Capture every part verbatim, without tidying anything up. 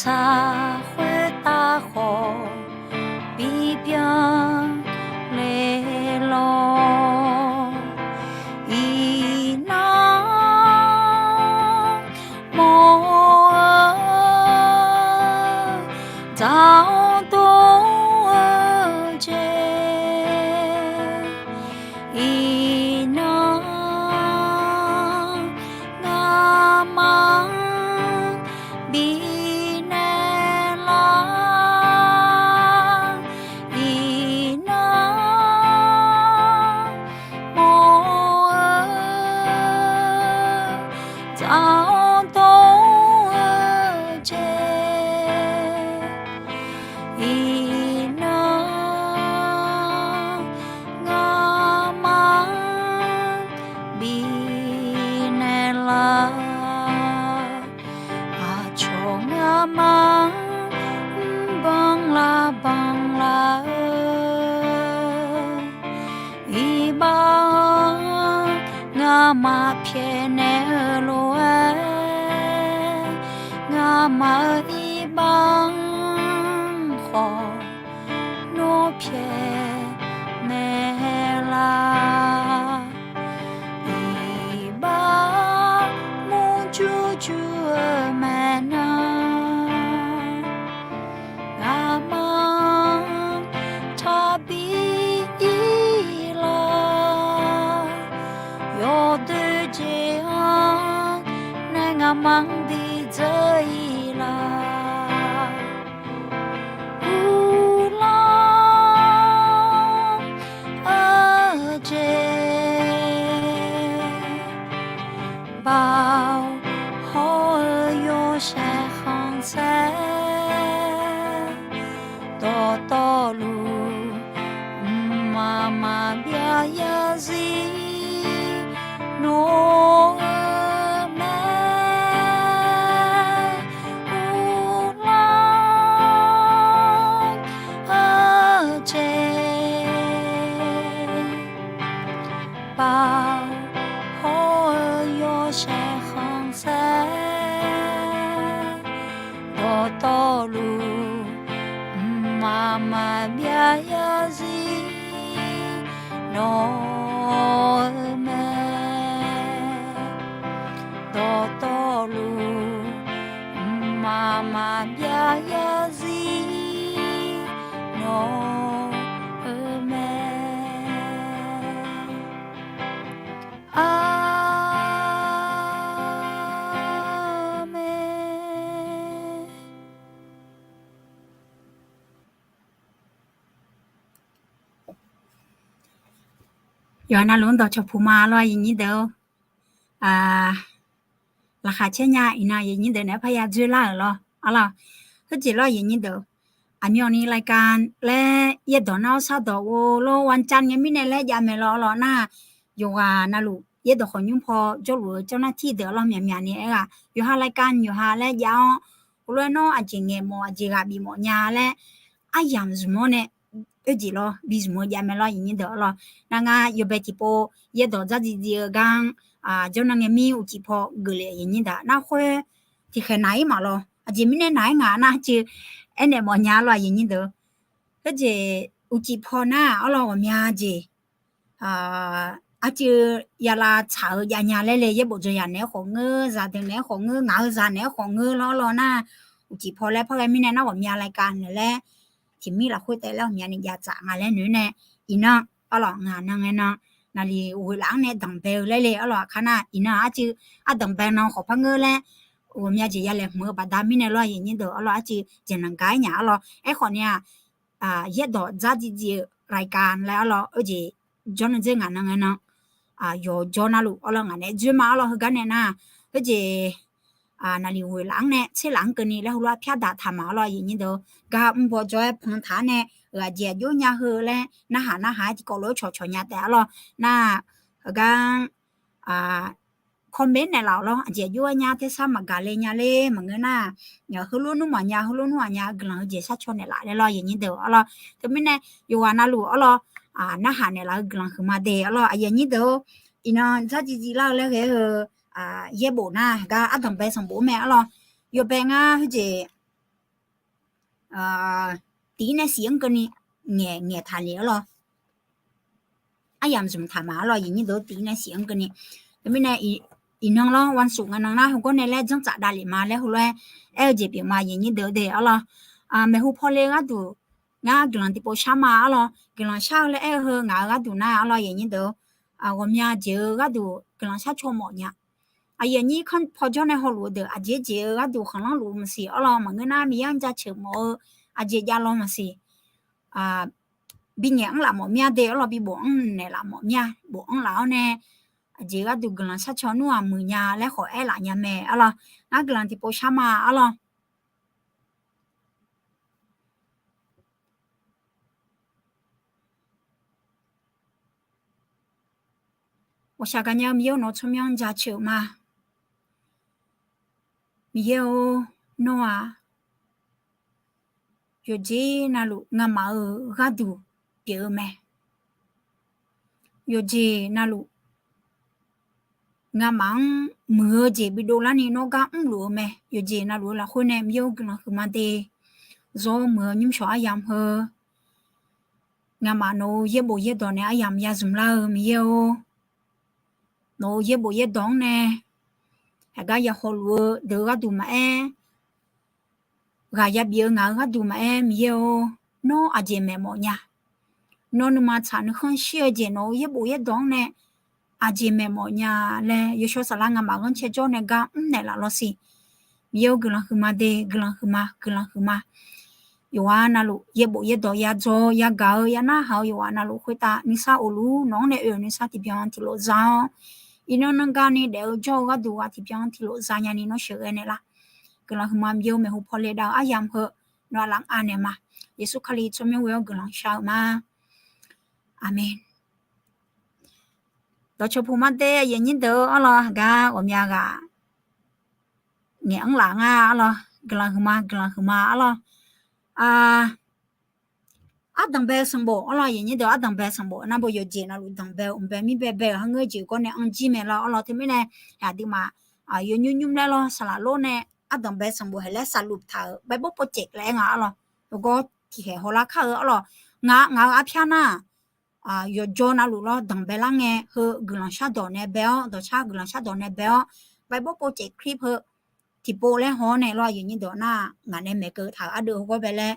Tsaq khoertav khawf bibyan le lawr. Iqnan mawr-eu dzaq-awr dov-eu jeq, iqnan ngamaf-anr bifnaeq lar. Iqnan mawr-eu dzaq-awr dov-eu jeq, iqnan ngamaf-anr bifnaeq lar. Aqcawq ngamaf-anr mrbanq lar banq lar-eu iqbax-anr ngamaf pyaeqnaeq-eu lof-aer, ngamaf-euq iqbax-anr khawf nawr pyaeqnaeq lar. Iqbax murjur jur-eu maeqnan, ngamaf-anr taqbi ir lar. Yawdoer jeq-anr nae ngamaf-anr bidzeur ir lar. Uvlanr-eu jeq, baoq hawr-eu yawshaef khanqsaer, dawqtawvluf mqmaq maqbyav yarzir nawr-eu mae. Uvlanr-eu jeq, baoq hawr-eu yawshaef khanqsaer, dawqtawvluf mqmaq maqbyav yarzir nawr-eu mae. Dawqtawvluf mqmaq maqbyav yarzir nawr-eu mae. Aqmeq. Yawqha navluf-anr dawqcawq puq ma lawr, aqyuif nyir deuq-or. Laqkhaq caer nya iqnan aqyuif nyir deuq naeq-aer parya dzoerlar-euq lawr arlawr. Khoerjeq lawr aqyuif nyir deuq, aqmyanni รายการ laer yaerdawq nar-awr shardawq ghovlor วันจันทร์ ngae mirnae laer jav mae lawr arlawr nar, yawqghaq navluf yaerdawq khawqnymr paw jawrluf-eu เจ้าหน้าที่ deuq arlawr myaqmyaq ni aer-aq, yawqha รายการ yawqha laer jav-awr, heulof-aer nawr aqjeq ngaeq mawf aqjeq ghaq bif mawf nya laer aryamq zmq-awr nae, oerjeq lawr bi zmq-eu jav mae lawr aqyuif nyir deuq arlawr. Nar ngar yawbae tiqpov yaerdawq dzardziv dziv-eu gar-anr jawrnan ngae mir uqcif paw geufle aqyuif nyir deuq nar khoer tiqkhaeq naq-ir maqlawr. Aqjeq mirnae naq-aer ngaq nar cuiv aernaeq mawf nya arlawr aqyuif nyir deuq. Khoerjeq uqcif paw nar arlawr ghawqmya jeq arcuiv yalav tsaq-eu jav nya laer le, yaerbof dzaw yaq naeq-aer khawf ngeur, zaqdeuq naeq-aer khawf ngeur, ngaq-eu zaq naeq-aer khawf ngeur lawr arlawr nar, uqcif paw laer par ghae mirnae nar ghawqmya รายการ naeq laer tiqmir lafkhoer taef laer ghawqmyani jav tsaf nga laer noeq nae, iqnan arlawr ngaq nan ngae nan naqliq ghoeq laf-anr nae danqbae-eu laer le arlawr aqkar nar iqnan arcuiv ardanqbae nan khawf par ngeur laer ghawqmya jeq yalaeq hmq-eu baqda mirnae lawr aqyuif nyir deuq arlawr arcuiv jeqnanq gar-aer nya arlawr. Aerkhawf ni-aq, yaerdawq dzardziv dziv-eu รายการ laer arlawr oerjeq jawrnan dzer ngaq nan ngae nan yawqjawr navluf arlawr ngaq naeq-aer dzoer ma arlawr heugar nae nar, oerjeq naqliq ghoeq laf-anr nae tser laf-anr keuvni laer heulof-aer pyar daq taq ma arlawr aqyuif nyir deuq. Gar mrbaw jawr-aer pan taq-ar nae, euq aqjeq aqjox nya heu laer narhaq narhaq-aer tiqkawv lof-aer cawqcawq nya taef arlawr nar, heugar comment naeqlaf-awq lawr. Aqjeq aqjox-aer nya tersar maqgaq le nya ler maqngeur nar, heulof nmr maqnya heulof nmr maqnya guiqlanq heujeq sharcaw naeqlaf laer lawr aqyuif nyir deuq arlawr. Teumirnae yawqghaq navluf arlawr narhaq naeqlaf-eu guiqlanq huiqma de arlawr aqyuif nyir deuq-or. Iqnan dzardziv dziv lar-eu laer ghae-eu yaerbof nar gar ardanqbae sanqbof-ar mae arlawr. Yawbae ngar heujeq tiq ir nae siq-anr keuvni ngaeq ngaeq taq lef-awr lawr. Aryamq zmq taq ma-awr lawr, aqyuif nyir deuq-or, tiq ir nae siq-anr keuvni. Teumirnae iqnan lawr, วันศุกร์ nga nan nar heugawr nae laer janrtsaf davlef ma laer heulof-aer aer-eu jeq pyeuf ma, aqyuif nyir deuq-or de-awr lawr. Maeqhu pawle-eu gharduq ngar guiqlanq tiqpov shar ma-awr lawr. Guiqlanq shar-eu laer aer-eu heu ngaq-euq gharduq nar-awr lawr, aqyuif nyir deuq-or, ghawqmya jeq-eu gharduq guiqlanq shar caw mawf nya. Aqyuif aqnyir kanr pawjawr nae hawluf-eu deuq aqjeq jeq-eu gharduq khanqlanr luf-eu maqsiq-awr lawr, maqngeur nar Miqyaer-anr jaceuq mawf-eu aqjeq javlaw maqsiq. Binyaeq anr laf mawf mir-a de-awr lawr, bibof anr naeqlaf mawf mir-a, bofanr laf-awr nae aqjeq gharduq guiqlanq shar caw nmr-aq muiq nya laer khawf aerlaf nya mae-awr lawr. Ngar guiqlanq tiqpov shar ma-awr lawr. Ghawqshaq gaqnya-eu Miqyaer-or, nawq-eu tsawrmyanr jaceuq ma. Miqyaer-or, nawr-aq yawqjeq navluf ngamaf-euq gharduq pyeuf-eu mae. Yawqjeq navluf ngamaf-anr muiq-eu jeq bidov larni nawr gar mrluf-eu mae. Yawqjeq navluf-eu lafkhoer nae Miqyaer-or, guiqlanq huiqma de. Zawr muiq-eu nymrshawq aryamq heu ngamaf nawq-euq yaerbof yaerdawq nae aryamq ya zmq lar-eu Miqyaer-or, nawq-euq yaerbof yaerdawq-anr nae haiqgar ya hawluf-eu deuq-eu gharduq maqaer, ghaq yabif-eu ngaq-euq gharduq maqaer, Miqyaer-or, nawr aqjeq maeq mawf nya. Nawr nuima tsaq nuikhanr shir-eu jeq nawq-euq yaerbof yaerdawq-anr nae aqjeq maeq mawf nya laer yawshawr saflar ngamaf ghanr cae jawr nae gar mrnaeq laf lawr siq. Miqyaer-or, guiqlanq huiqma de, guiqlanq huiqma, guiqlanq huiqma. Yawqghaq navluf yaerbof yaerdawq ya dzaw-eu ya gaq-eu ya narhaq-eu yawqghaq navluf khoertav nuisar of luf nawq-anr nae oe-euq nuisar tiqbyan tiqlof za-awr, iqnan nan gani daef-eu jawr-eu gharduq ghaq tiqbyan tiqlof za nyani nawr sheuqghae naeqlaf. Guiqlanq huiqma Miqyaer-or, maeqhu pawle dav-eu aryamq heu nawr aqlaf-anr anaeq ma. Yeqsur Kali tsawrmyanr ghoe-awr guiqlanq shar-eu ma. Aqmeq. Dawqcawq puq mar dae aqyuif aqnyir deuq-or, arlawr, haqgar ghawqmya ghaq ngaeq-anr laf nga, arlawr, guiqlanq huiqma, guiqlanq huiqma, arlawr. Ardanq bae-eu sanqbof, arlawr, aqyuif aqnyir deuq, ardanq bae sanqbof nar bo yawqjeq navluf danqbae-eu mqbae mirbae bae-euq harngeur jeq gawr nae anr jir mae lawr, arlawr. Teumirnae aqduimaf yawnymr nymr laer lawr, saqlaq lor nae ardanq bae sanqbof haeq laer saqluf taq-euq Bible Project laer aer nga, arlawr. Yawgawr tiqkhaeq hawlar kar-eu, arlawr. Ngaq, ngaq-euq arpyar nar yawqjawr navluf lawr danqbae lar ngae heu guiqlanq shardawq nae bae-awr, dawqshar guiqlanq shardawq nae bae-awr, Bible Project clip heu tiqpov laer haw-awr nae lawr, aqyuif aqnyir deuq nar ngaq nae maeqkeuv taq-euq ardeuv hawgawr bae laer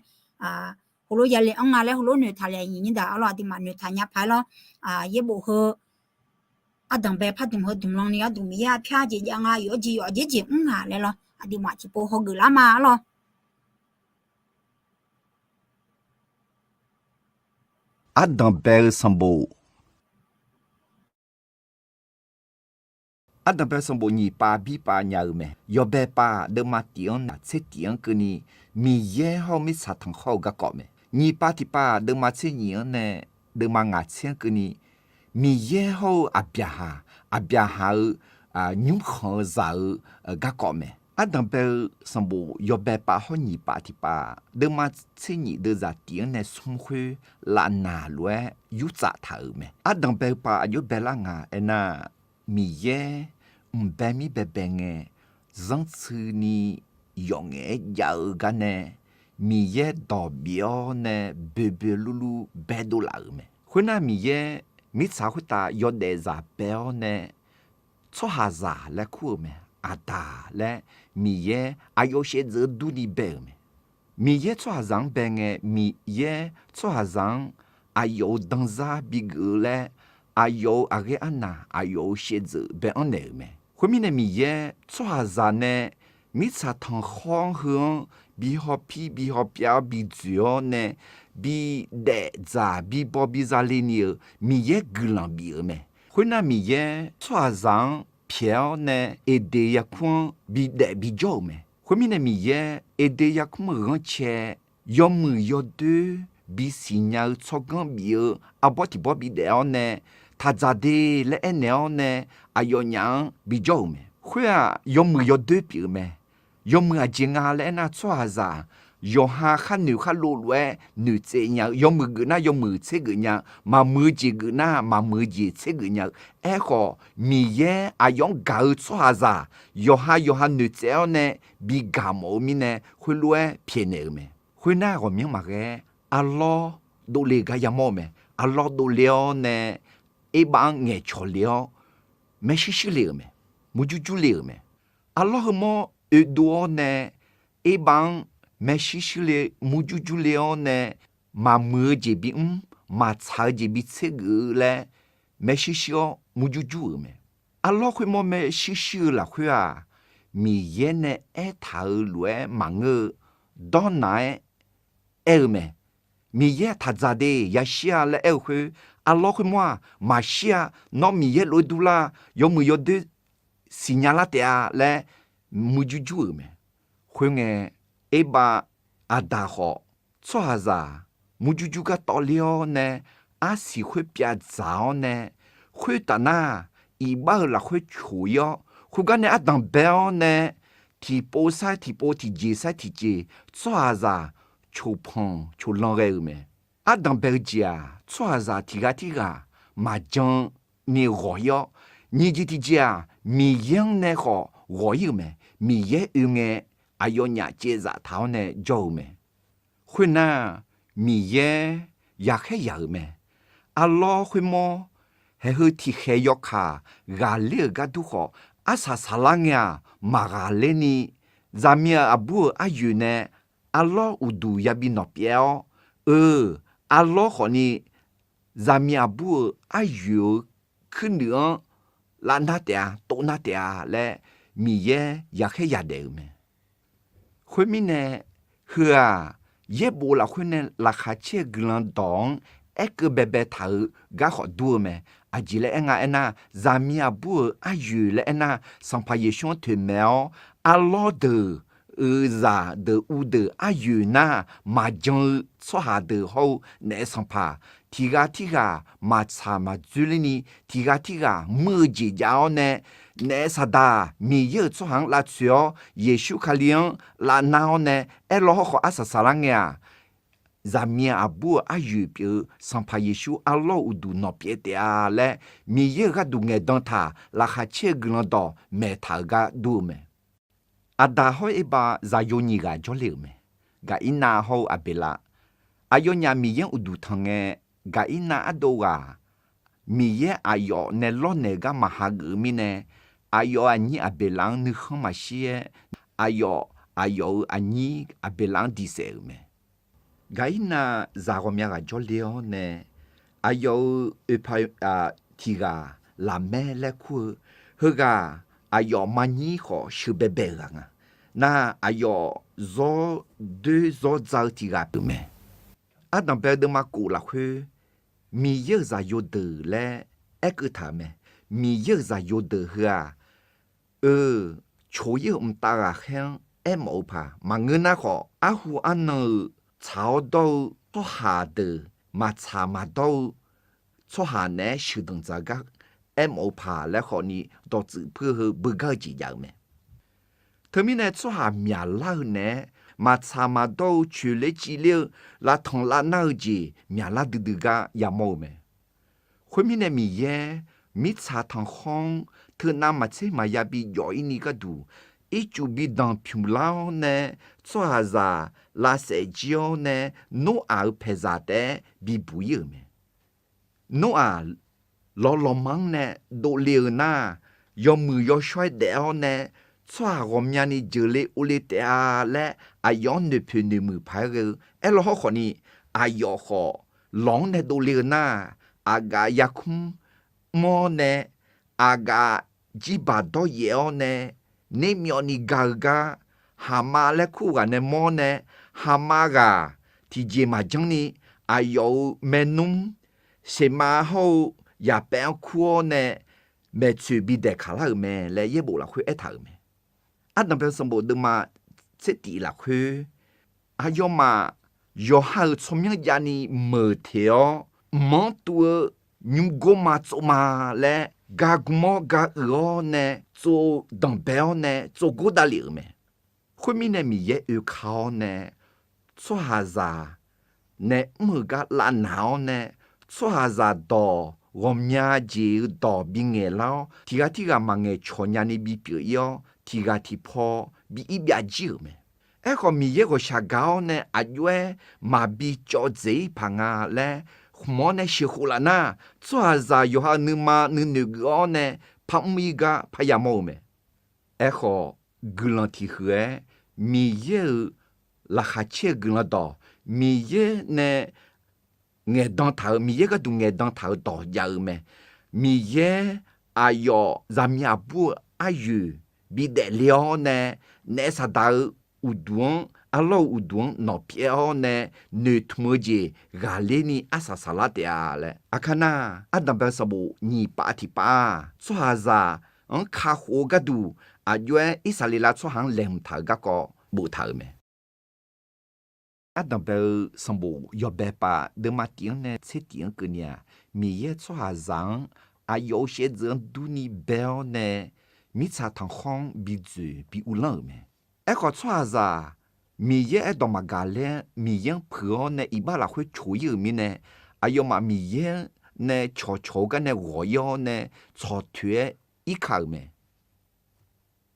heulof yale anr nga laer heulof noeqtaq le, aqyuif aqnyir deuq, arlawr, aqduimaf noeqtaq nya paq-aer lawr, yaerbof heu ardanq bae pardmq heu dmqlan ni gharduq Miqyaer arpyar jeq jav nga, yawf-awr jeq yawf-awr jeq jeq mr ngaq laer lawr, aqduimaf tiqpov hawgeuf lar ma, arlawr. Ardanq bae-eu sanqbof. Ardanq bae-eu sanqbof nyiq pav bir pav nya-eu mae. Yawbae pav deuvma tiq-anr nae tser tiq-anr keuvni, Miqyaer hawr-eu mirtsaq tanqkhawr-eu garkawv mae. Nyiq pav tiq pav deuvma tser nyiq-anr nae deuvma ngaq tser-anr keuvni, Miqyaer hawr-eu Aqbyaqhaq, Aqbyaqhaq-eu nymrkhanq-eu zaq-eu garkawv mae. Ardanq bae-eu sanqbof yawbae pav hawr nyiq pav tiq pav deuvma tser nyiq deuvzaq tiq-anr nae smr khoer lavnaq lof-aer yurtsaf taq-euq mae. Ardanq bae-eu pav aqjox bae lar nga aernar, Miqyaer mqbae mir baebae ngae, zanrtsuini yawf ngaef-aer jav-eu gar nae, Miqyaer dawq bif-awr nae boeboe lurlur baedov laf-euq mae. Khoernar, Miqyaer mirtsaq khoertav yawdaef zaq bae-awr nae tsawrhaqzaq laer kur-euq mae. Aqdaq laer Miqyaer aqyawf shaevdzeuf-eu durni bae-euq mae. Miqyaer tsawrhaqzaq-anr bae ngae, Miqyaer tsawrhaqzaq-anr aqyawf-euq danzar bigeuf-eu laer, aqyawf-euq aqghaer arnaq, aqyawf-euq shaevdzeuf bae-anr naeq-euq mae. Khoermirnae, Miqyaer tsawrhaqzaq nae mirtsaq tanqkhawr-anr heu-anr bi hawpir bi hawpyav-awr bi dzoeq-awr nae, bi daefdzaq bi baw bi zale ni-euq Miqyaer guiqlanq bif-euq mae. Khoernar, Miqyaer tsawrhaqzaq-anr pyaeq-awr nae Eqdeq yarkmr-anr bi daef bi jawr-euq mae. Khoermirnae, Miqyaer Eqdeq yarkmr-euq ghanrcae yawmuiq yawdoer bisiq nya-eu tsawrganr bif-eu arbawr tiq bawr bidaef-awr nae, taqdzaq de laer aernaeq-awr nae aqyawfnyaf-anr bijawr-euq mae. Khoer-aq, yawmuiq yawdoer pyeuf-eu mae. Yawmuiq aqjeq nga laer aernar, tsawrhaqzaq yawqha khar noeq khar lov lof-aer noeqtsaev nya-eu, yawmuiq geuf nar yawmuiq tser geuf nya-eu, maqmuiq-eu jeq geuf nar maqmuiq-eu jeq tser geuf nya-eu. Aerkhawf, Miqyaer aqyawf-anr gaq-eu tsawrhaqzaq yawqha yawqha noeqtsaev-awr nae bigaq mawf-eu mirnae, khoerlof-aer pyaeqnaeq-euq mae. Khoernar, ghawqmyanr maqghae-aer arlawr dovle-eu gar yamawr-eu mae. Arlawr dovle-awr nae erbav-anr ngaeqcawq le-awr maershuir shuir le-euq mae. Murjur jur le-euq mae. Arlawr heumawr oedov-awr nae erbav-anr maershuir shuir le, murjur jur le-awr nae maqmuiq-eu jeq bimr, maqtsaq-eu jeq bitser geuf-eu laer maershuir shuir-awr murjur jur-euq mae. Arlawr khoermawr maershuir shuir-eu lafkhoer-aq, Miqyaer nae aertaq-euq lof-aer maqngeur-eu dawrnaq-aer aer-eu mae. Miqyaer taqdzaq de, yashir-a laer aer-eu khoer, arlawr khoermawr-aq, maqshir-a, nawr Miqyaer lof-aer durlar, yawmuiq yawdoer siqnya lar taef-a laer murjur jur-euq mae. Khoerngae, erbav Aqdaq khawf, tsawrhaqzaq murjur jur gar tawvler-awr nae, arsiq khoer pyavdzaq-awr nae, khoertaf nar, iqbax-euq lafkhoer coq-ir-awr, khoergar nae ardanq bae-awr nae, tiqpov sair tiqpov, tiqjeq sair tiqjeq, tsawrhaqzaq coqpanq coqlan ghae-euq mae. Ardanq bae-eu jeq-aq, tsawrhaqzaq tiq ghaq tirghaq maqjan ni ghawq-ir-awr, nyiq jeq tiqjeq-aq, Miqyaer-anr nae khawf ghawq-ir-euq mae. Miqyaer oe ngae, aqyawfnyaf caevzaf taq-awr nae jawr-eu mae. Khoernar, Miqyaer yaqkhaer yaq-euq mae. Arlawr khoermawr, haeq heu tiqkhaeq yawkaq ghaqler-euq gar dur khawf, arsaq saqlar ngae-aq, maqghaqler ni, zaqmiq-euq aqbur-euq aryoeq nae arlawr uqduq yabi nawq pyaev-awr, eu, arlawr khawfni zaqmiq aqbur-euq aryoeq-euq kuirnuiv-anr lavnar taef-a, tovnar taef-a laer Miqyaer yaqkhaer yadaef-euq mae. Khoermirnae, heu-aq, yaerbof lafkhoer nae laqkhaq caer-eu guiqlanq dawq-anr aerkeuv baebae taq-eu gar khawf dur-eu mae. Aqjeq laer aer nga aernar, zaqmiq aqbur-euq aryoeq laer aernar, Sanqpaq Yeqsur-anr toeqmaeq-awr, arlawr deuq, euq zaqdeuq uvdeuq aryoeq nar, maqjan-eu tsawrhaq deuq hawr-eu naef sanqpaq, tiq ghaq tirghaq maqtsaq maqdzoerler ni, tiq ghaq tirghaq muir-eu jeq jav-awr nae, naef Saqdaq Miqyaer-euq tsawrhaq-anr lavtsoeq-awr, Yeqsur Kali-anr lavnar-awr nae aerlaw hawrkhawf arsaq saqlar ngae-aq, zaqmiq aqbur-euq aryoeq pyeuf-eu Sanqpaq Yeqsur arlawr uqduq nawq pyaev taef-a laer, Miqyaer-euq gharduq ngaeqdan taq laqkhaq caer-eu guiqlanq dawq maeqtaq-euq gar dur-eu mae. Aqdaq hawr Erbav zaqyo nyiq ghaq jawrle-euq mae. Gaqirnav hawr-eu Aqbeqlav. Aqyawfnyaf Miqyaer uqduq tanq ngae, Gaqirnav ardov ghaq, Miqyaer aqyawf nae lawrnaeq gar maqha geuf-eu mirnae, aqyawf-euq aqnyir Aqbeqlav-anr nuikhanr maqshir-aer, aqyawf aqyawf-euq aqnyir Aqbeqlav-anr diq saef-euq mae. Gaqirnav zaq ghawqmya ghaq jawrle-awr nae, aqyawf-euq oeqpaq oeq tiq ghaq Laqmaer laer kur-eu, heughaq aqyawf maqnyir khawf sheuqbaebae-euq ghaq nga. Nar, aqyawf zawr doer zawr dza-eu tiq ghaq pyeuf mae. Ardanqbae-eu deuvma kof lafkhoer, Miqyaer-euq zaqyo deuq laer aerkeuv taq-euq mae. Miqyaer-euq zaqyo deuq heu-aq, eu, coq-ir-euq mqtav ghaqkhaer-anr aermawf-eu paq maqngeur nar khawf, arhu arnan-euq tsaq-awr dawr-eu tsawrhaq deuq maqtsaq maqdawr-eu tsawrhaq naeq-aer sheuqdanq dzaq gar aermawf-eu paq laer khawfni dawqtsuif puir heu beugar-eu jeq jav-eu mae. Teumirnae tsawrhaq myaqlar-eu naeq-aer maqtsaq maqdawr-eu coeqler civler-eu lavtanq lavnar-eu jeq myaqlar duidui gar yamawr-eu mae. Khoermirnae Miqyaer, mirtsaq tanqkhawr-anr teunav maqtser maqya bi jawf-ir ni gharduq, ircuf bi danqpymq lar-awr nae, tsawrhaqzaq lavsaef jir-awr nae, Noraq-euq paeqzaq taef-aer bibuq-ir-euq mae. Noraq lawqlawqma-anr nae dovle-eu nar, yawmuiq yawshawr-aer daef-awr nae, tsawrhaq ghawqmyani jeuqle ovle taef-a laer aqyawf-anr noeqpoeq noeqmuiq paq-aer ghae-eu. Aerlaw hawrkhawfni, aqyawf khawf lawq-anr nae dovle-eu nar, aqgaf yarkmr mr-awr nae, aqgaf jirbaq dawryaef-awr nae, nermyawvni ga-eu gar, Haqmav laer kur-eu ghaq nae mawr-awr nae, Haqmav ghaq tiqjeq maqjanr ni, aqyawf-euq maernmr, Seqmav hawr-eu Yaqpaef-anr kur-awr nae, maeqtsoeq bi daeqkaq lar-euq mae laer yaerbof lafkhoer aertaq-euq mae. Ardanqbae sanqbof deuvma tser tif lafkhoer, aqyawfmaf yawqha-euq tsawrmyanr javni meuq teq-awr, mq-anr tuv-eu nymrgor ma tsov ma laer, ga gm-awr ga uiq-awr nae tsov danqbae-awr nae tsov gor davlef-euq mae. Khoermirnae Miqyaer oeka-awr nae, tsawrhaqzaq nae mr-euq gar lavnaq-awr nae, tsawrhaqzaq dawq ghawqmya jeq-eu dawq bingaeq lar-awr, tiq ghaq tirghaq maqngaeq cawq nyani bipyeuf-ir-awr, tiq ghaq tiq paw bi ir byav jir-euq mae. Aerkhawf, Miqyaer ghawqshaq gaq-awr nae aqjox-aer maqbi cawv dzaeq-ir paq nga laer khmq-awr nae sheuqkhof laf nar, tsawrhaqzaq yawqha-euq nuima nuinoeq geuf-awr nae parmr-ir gar parya mawr-eu mae. Aerkhawf, guiqlanq tiq huiq-aer Miqyaer-euq laqkhaq caer-eu guiqlanq dawq, Miqyaer nae ngaeqdan taq-euq, Miqyaer gharduq ngaeqdan taq-euq dawq jav-eu mae. Miqyaer aqyawf zaqmiq aqbur-eu aryoeq bidaef le-awr nae, naef saqdaq-eu uqduq-anr, arlawr-euq uqduq-anr nawq pyaev-awr nae, noeqtmq-eu jeq ghaqler ni arsaq saqlar taef-a laer. Aqkar nar, ardanqbae-eu sanqbof nyiq pav tiq pav-aq, tsawrhaqzaq-anr kakhof-eu gharduq aqjox-aer Irsaqleqlav tsawrhaq-anr laeqhmq taq-euq garkawv boftaq-euq mae. Ardanqbae-eu sanqbof yawbae pav deuvma tif-anr nae tser tif-anr keuvni-aq, Miqyaer tsawrhaqzaq-anr aqyawf-euq shaevdzeuf-anr durni bae-awr nae, mirtsaq tanqkhawr-anr bi dzoeq bi uvlanr-euq mae. Aerkhawf, tsawrhaqzaq Miqyaer aerdawq maqgaq laer Miqyaer-anr puiq-awr nae iqbax lafkhoer coq-ir-euq mirnae, aqyawfmaf Miqyaer nae cawqcawq-eu gar nae ghawq-ir-awr nae, tsawq toeq-aer irka-euq mae.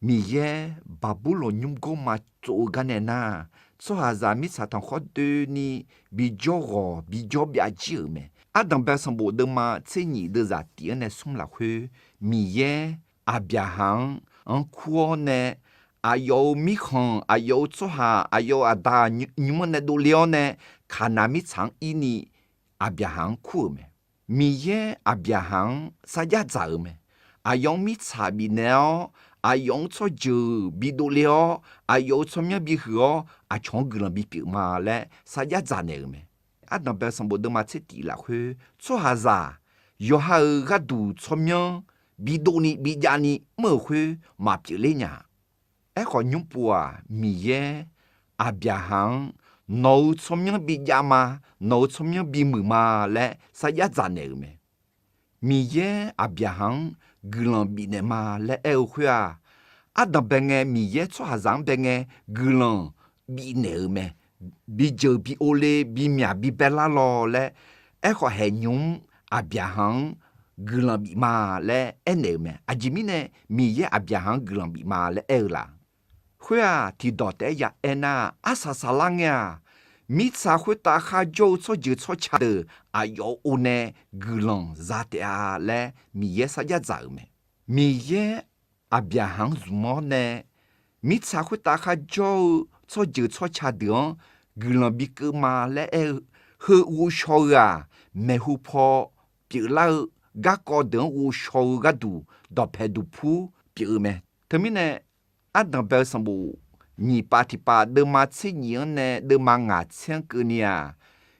Miqyaer Baqburlawq nymrgawr ma tsov-eu gar nae nar, tsawrhaqzaq mirtsaq tanqkhawr doeni bijawr ghawq bijawr byav jir-euq mae. Ardanqbae sanqbof deuvma tser nyiq deuvzaq tif-anr nae smr lafkhoer, Miqyaer Aqbyaqhaq-anr anr kur-awr nae, aqyawf-euq mirkhanq, aqyawf-euq tsawrhaq, aqyawf-euq aqda nymr-anr nae dovle-awr nae, Kaqnaq mirtsaq-anr ir ni Aqbyaqhaq-anr kur-euq mae. Miqyaer Aqbyaqhaq-anr sarjax dzaq-euq mae. Aqyawf-anr mirtsaq bifnaeq-awr, aqyawf-anr tsawrjeuq bi dovle-awr, aqyawf-euq tsawrmyanr bi huiq-awr, aqcawq-anr guiqlanq bipyeuf ma laer sarjax dzaq naeq-euq mae. Ardanqbae sanqbof deuvma tser tif lafkhoer, tsawrhaqzaq yawqha-euq gharduq tsawrmyanr bidov ni bijav ni mr-euq khoer maqpyeuf ler nya. Aerkhawf, nymr pov-aq, Miqyaer Aqbyaqhaq-anr nawq-euq tsawrmyanr bijav ma, nawq-euq tsawrmyanr bimuiq ma laer sarjax dzaq naeq-euq mae. Miqyaer Aqbyaqhaq-anr guiqlanq bifnaeq ma laer aer-eu khoer-aq, ardanqbae ngae Miqyaer tsawrhaqzaq-anr bae ngae guiqlanq bifnaeq-euq mae. Bijeuq bi ov le, bimyaq bi baelar law laer, aerkhawf haeqnymr-mr Aqbyaqhaq-anr guiqlanq bif ma laer aernaeq-euq mae. Aqjeq mirnae Miqyaer Aqbyaqhaq-anr guiqlanq bif ma laer aer-eu la? Khoer-aq, tiqdawq taef-aer ya aernar, arsaq saqlar ngae-aq, mirtsaq khoertav kharjawr-eu tsawrjeuq tsawrca deuq aqyawf-euq or nae guiqlanq za taef-a laer Miqyaer sarjax dzaq-euq mae. Miqyaer Aqbyaqhaq-anr zmq-awr nae, mirtsaq khoertav kharjawr-eu tsawrjeuq tsawrca deuq-anr guiqlanq bikeuv ma laer aer-eu, heu ghovshaw ghaq maeqhu paw pyeuflar-eu garkawv deuq-anr ghovshaw-eu gharduq dawqpae duqpur pyeuf-eu mae. Teumirnae, ardanqbae-eu sanqbof nyiq pav tiqpav deuvma tser nyiq-anr nae deuvma ngaq tser-anr keuvni-aq,